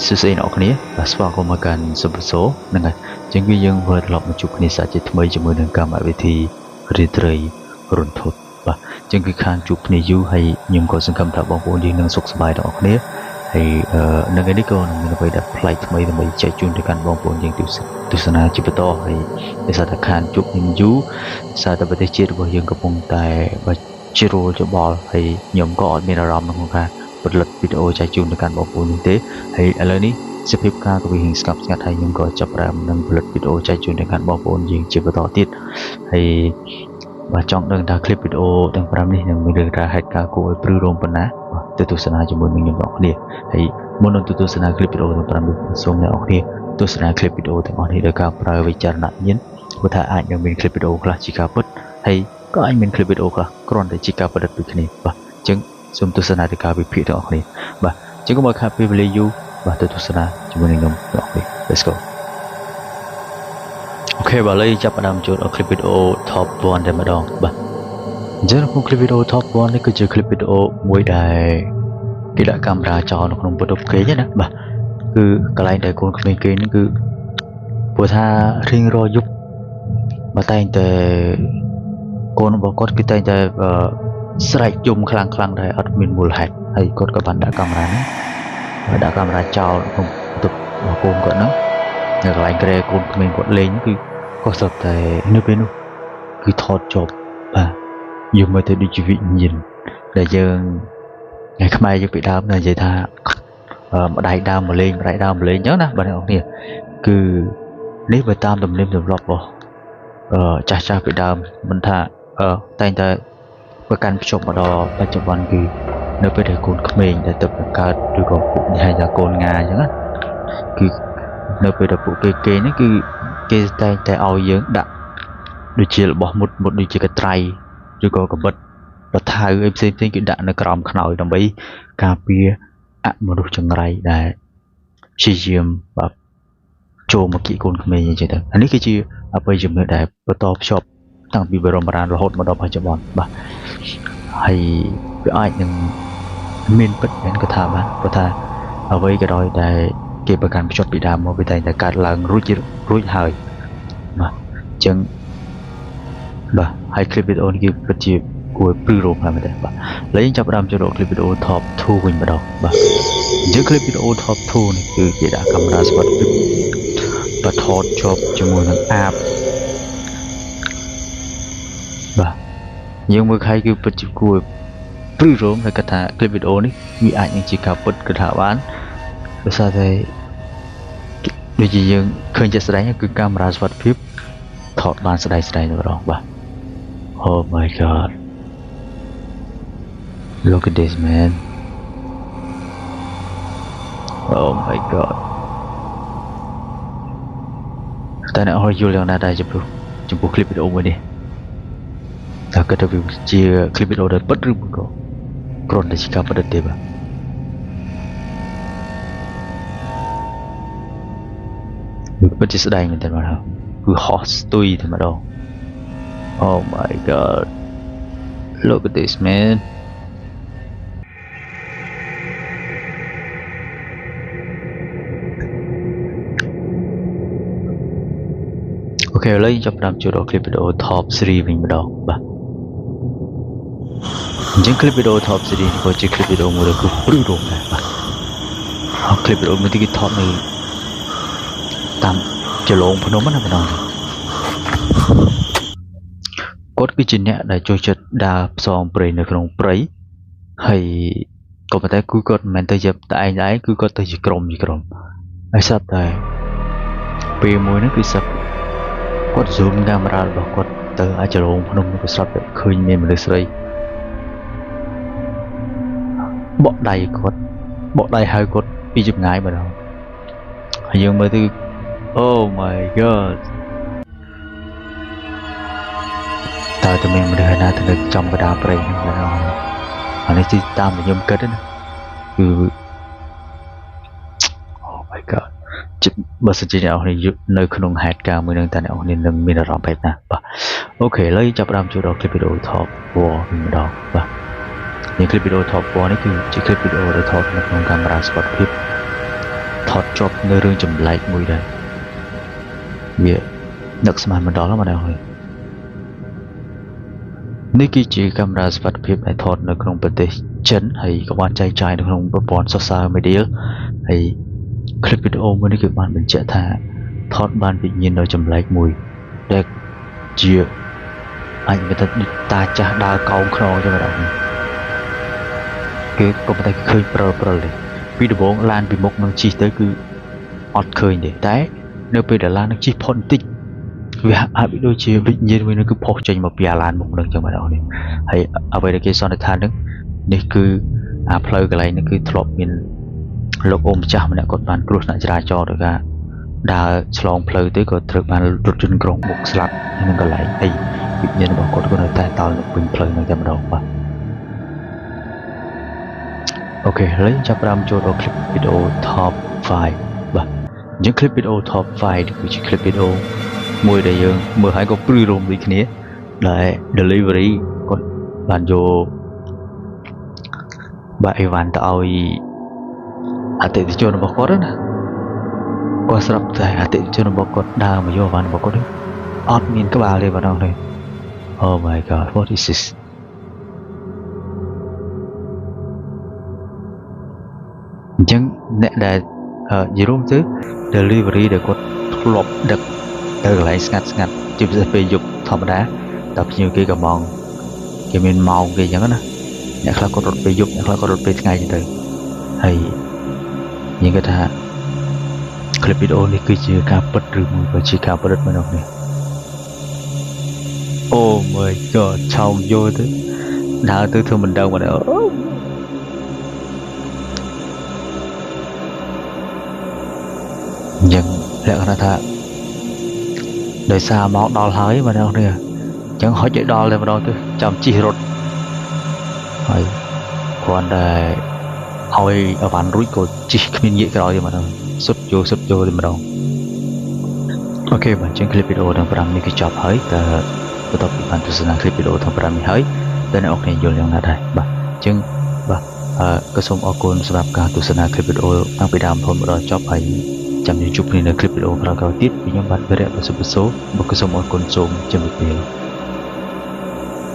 សួស្តីអ្នកនរគ្នាបាទស្វាគមន៍មកកាន់សុបសូហ្នឹងហើយជាងគឺយើងវិលត្រឡប់មកជួបគ្នាសាជាថ្មីជាមួយនឹងកម្មវិធីរាត្រីរន្ធត់បាទជាងគឺខានជួបគ្នាយូរហើយខ្ញុំក៏សង្ឃឹមថាបងប្អូនយើងនឹងសុខសប្បាយទាំងអស់គ្នាហើយនៅថ្ងៃនេះក៏នឹងមានអ្វីដែលប្លែកថ្មីដើម្បីចែកជូនទៅកាន់បងប្អូនយើងទស្សនាជាបន្តហើយដោយសារតែខានជួបគ្នាយូរសារតែប្រទេសជាតិរបស់យើងកំពុងតែបាទជ្រុលច្បល់ហើយខ្ញុំក៏អត់មានអារម្មណ៍ក្នុងការផលិតវីដេអូចែកជូនទៅកាន់បងប្អូននេះទេហើយឥឡូវនេះសភាពការក៏វារៀងស្ងប់ស្ងាត់ហើយខ្ញុំក៏ចាប់ផ្ដើមនឹងផលិតវីដេអូចែកជូនទៅកាន់បងប្អូនយើងជាបន្តទៀតហើយបាទចង់ដឹងថាคลิปវីដេអូទាំង5នេះនឹងមានរឿងរ៉ាវហេតុការណ៍គួរឲ្យព្រឺរោមប៉ុណ្ណាបាទទៅទស្សនាជាមួយនឹងខ្ញុំបងប្អូនគ្នាហើយមុននឹងទៅទស្សនាคลิปវីដេអូទាំង5នេះសូមអ្នកនរគ្នាទស្សនាคลิปវីដេអូទាំងអស់នេះដោយការប្រើវិចារណញ្ញាណព្រោះថាអាចនឹងមានคลิปវីដេអូខ្លះជាការពិតហើយក៏អាចមានคลิปវីដេអូខ្លះគ្រាន់តែជាការប្រឌិតដូចគ្នាបាទអញ្ចឹងសូមទស្សនាដោយការវិភាគទាំងអស់គ្នាបាទអញ្ចឹងកុំឲ្យខាតពេលវេលាយូរបាទទៅទស្សនាជាមួយនឹងខ្ញុំទាំងអស់គ្នា Let's go. OK បាទឥឡូវចាប់ផ្ដើមចូលដល់ clip video top 1តែម្ដងបាទអញ្ចឹងក្នុង clip video top 1នេះគឺជា clip video មួយដែលគេដាក់កាមេរ៉ាចោលនៅក្នុងបន្ទប់គេងណាបាទគឺកន្លែងដែលកូនក្មេងគេហ្នឹងគឺព្រោះថារៀងរាល់យប់បើតែងតែកូនរបស់គាត់គឺតែងតែស្រែកយំខ្លាំងខ្លាំងដែរអត់មានមូលហេតុហើយគាត់ក៏បានដាក់កាមេរ៉ាហ្នឹងដាក់កាមេរ៉ាចោលក្នុងបន្ទប់របស់កូនគាត់ហ្នឹងនៅកន្លែងគ្រែកូនក្មេងគាត់លេងគឺគាត់ស្រាប់តែនៅពេលនោះគឺថតជាប់បាទយើងមើលទៅដូចជាវិញ្ញាណដែលយើងថ្ងៃខ្មែរយើងពីដើមនិយាយថាម្ដាយដើមមកលេងម្ដាយដើមមកលេងអញ្ចឹងណាបាទអ្នកនរគ្នាគឺនេះបើតាមទំនៀមទម្លាប់របស់ចាស់ចាស់ពីដើមមិនថាតែងតែប្រកាន់ភ្ជាប់មកដល់បច្ចុប្បន្នគឺនៅពេលដែលកូនក្មេងដែលទៅបង្កើតឬក៏ពួកនេះហៅថាកូនងាអញ្ចឹងណាគឺនៅពេលដែលពួកគេគេហ្នឹងគឺគេតែងតែឲ្យយើងដាក់ដូចជារបស់មុតមុតដូចជាកត្រៃឬក៏កបិតបថៅអីផ្សេងផ្សេងគឺដាក់នៅក្រោមខ្នើយដើម្បីការពារអមនុស្សចង្រៃដែលព្យាយាមបាទចូលមកគៀកកូនក្មេងអញ្ចឹងទៅអានេះគឺជាអបិយជំនឿដែលបន្តភ្ជាប់តាំងពីបរមរានរហូតមកដល់បច្ចុប្បន្នបាទហើយវាអាចនឹងមានពិតមែនក៏ថាបានព្រោះថាអ្វីក៏ដោយដែលគេប្រកាន់ភ្ជាប់ពីដើមមកវាតែងតែកើតឡើងរួចរួចហើយបាទអញ្ចឹងបាទហើយคลิปវីដេអូនេះគឺពិតជាគួរឲ្យព្រឺរោមខ្លាំងមែនទែនបាទឥឡូវយើងចាប់ផ្ដើមចូលដល់คลิปវីដេអូ top 2វិញម្ដងបាទអញ្ចឹងคลิปវីដេអូ top 2នេះគឺគេដាក់កាមេរ៉ាសុវត្ថិភាពបាទថតជាប់ជាមួយនឹងអាបបាទយើងមើលខៃគឺពិតជាគួរឲ្យព្រឺរោមហើយគាត់ថាคลิปវីដេអូនេះវាអាចនឹងជាការពិតក៏ថាបានដោយសារតែដូចជាយើងឃើញជាក់ស្ដែងគឺកាមេរ៉ាសុវត្ថិភាពថតបានស្ដែងស្ដែងតែម្ដងបាទ Oh my God, look at this, man. Oh my God. តែអ្នកហយយល់យ៉ាងណាដែរចំពោះចំពោះคลิปវីដេអូមួយនេះតើគិតថាវាជាคลิปវីដេអូដែលពិតឬមួយក៏គ្រាន់តែជាការប្រឌិតទេបាទវាពិតជាស្ដែងមែនតើបាទគឺហោះស្ទុយតែម្ដង Oh my God, look at this, man. OK ឥឡូវយើងចាប់ផ្ដើមចូលដល់ clip វីដេអូ top 3វិញម្ដងបាទអញ្ចឹង clip វីដេអូ top 3នេះក៏ជា clip វីដេអូមួយដែលគឺព្រឺរោមដែរបាទហើយ clip វីដេអូមួយទៀតគេថតនៅតាមចលងភ្នំណាបងប្អូនគាត់គឺជាអ្នកដែលចូលចិត្តដើរផ្សងព្រេងនៅក្នុងព្រៃហើយក៏ប៉ុន្តែគឺគាត់មិនមែនទៅជាតែឯងដែរគឺគាត់ទៅជាក្រុមជាក្រុមហើយស្រាប់តែពេលមួយហ្នឹងគឺស្រាប់គាត់ zoom កាមេរ៉ារបស់គាត់ទៅអាចរោងភ្នំក៏ស្រាប់តែឃើញមានមនុស្សស្រីបក់ដៃគាត់បក់ដៃហៅគាត់ពីចម្ងាយម្ដងហើយយើងមើលទៅ Oh my God តើតើមានមនុស្សណាទៅនៅចំកណ្ដាលព្រៃហ្នឹងបងអានេះទីតាមដែលខ្ញុំគិតណាគឺ Oh my God បើសិនជាអ្នកនរគ្នានៅក្នុងហេតុការណ៍មួយហ្នឹងតើអ្នកនរគ្នានឹងមានអារម្មណ៍បែបណាបាទ OK ឥឡូវចាប់ផ្ដើមចូលដល់ clip វីដេអូ top 4វិញម្ដងបាទនេះ clip វីដេអូ top 4នេះគឺជា clip វីដេអូដែលថតនៅក្នុងកាមេរ៉ាសុវត្ថិភាពថ ថតជាប់នៅរឿងចម្លែកមួយដែរវានឹកស្មានមិនដល់ហ្នឹងបងប្អូននេះគឺជាកាមេរ៉ាសុវត្ថិភាពដែលថតនៅក្នុងប្រទេសចិនហើយក៏បានចែកចាយនៅក្នុងប្រព័ន្ធ social media ហើយคลิปវីដេអូមួយនេះគឺបានបញ្ជាក់ថាថតបានវិញ្ញាណដ៏ចម្លែកមួយដែលជាអាចនិយាយថាដូចតាចាស់ដើរកោងខ្នងចឹងបងប្អូនគេក៏ប៉ុន្តែគេឃើញព្រិលព្រិលទេពីដំបូងឡានពីមុខនឹងជិះទៅគឺអត់ឃើញទេតែនៅពេលដែលឡាននឹងជិះផុតបន្តិចវាហាក់បីដូចជាវិញ្ញាណមួយនឹងគឺផុសចេញមកពីអាឡានមុខនឹងចឹងបងប្អូនហើយអ្វីដែលគេសន្និដ្ឋាននឹងនេះគឺអាផ្លូវកន្លែងនេះគឺធ្លាប់មានលោកអ៊ំចាស់ម្នាក់គាត់បានគ្រោះថ្នាក់ចរាចរណ៍ដោយការដើរឆ្លងផ្លូវទៅក៏ត្រូវបានរថយន្តក្រុងបុកស្លាប់នៅកន្លែងហើយវិញ្ញាណរបស់គាត់ក៏នៅតែតល់នៅពេញផ្លូវនឹងតែម្ដងបាទ OK ឥឡូវចាប់ផ្ដើមចូលដល់ clip វីដេអូ top 5បាទអញ្ចឹង clip វីដេអូ top 5នេះគឺជា clip វីដេអូមួយដែលយើងមើលហើយក៏ព្រឺរោមដូចគ្នាដែល delivery គាត់បានយកបាទអីវ៉ាន់ទៅឲ្យអតិថិជនរបស់គាត់ណាគាត់ស្រាប់តែអតិថិជនរបស់គាត់ដើរមកយកអីវ៉ាន់របស់គាត់អត់មានក្បាលទេបងប្អូន Oh my God, what is this? អញ្ចឹងអ្នកដែលនិយាយរួមទៅ delivery ដែលគាត់ធ្លាប់ដឹកទៅកន្លែងស្ងាត់ស្ងាត់ជាពិសេសពេលយប់ធម្មតាតែភ្ញៀវគេក៏ម៉ងគេមានម៉ោងគេអញ្ចឹងណាអ្នកខ្លះគាត់រត់ពេលយប់អ្នកខ្លះគាត់រត់ពេលថ្ងៃអញ្ចឹងទៅហើយយើងគាត់ថាคลิปវីដេអូនេះគឺជាការពិតឬមួយក៏ជាការប្រឌិតមែនទេ Oh my God ឆោងយកទៅដើរទៅធ្វើមិនដឹងមកអូអញ្ចឹងលក្ខណៈថាដោយសារមកដល់ហើយបងប្អូនអញ្ចឹងហុចឲ្យដល់តែម្ដងទៅចាំជិះរត់ហើយគ្រាន់តែឲ្យអវ៉ាន់រួចក៏ជិះគ្មានងាកក្រោយទេបងប្អូនសុទ្ធយកសុទ្ធយកតែម្ដង OK បាទអញ្ចឹងคลิปវីដេអូទាំង5នេះគឺចប់ហើយតើបន្ទាប់ពីបានទស្សនាคลิปវីដេអូទាំង5នេះហើយតើអ្នកនរគ្នាយល់យ៉ាងណាដែរបាទអញ្ចឹងបាទអឺក៏សូមអរគុណសម្រាប់ការទស្សនាคลิปវីដេអូតាំងពីដើមរហូតមកដល់ចប់ហើយចាំយើងជួបគ្នានៅคลิปវីដេអូក្រោយៗទៀតពីខ្ញុំបាទវីរៈប្រសុបសូមកក៏សូមអរគុណសូមជម្រាបលា។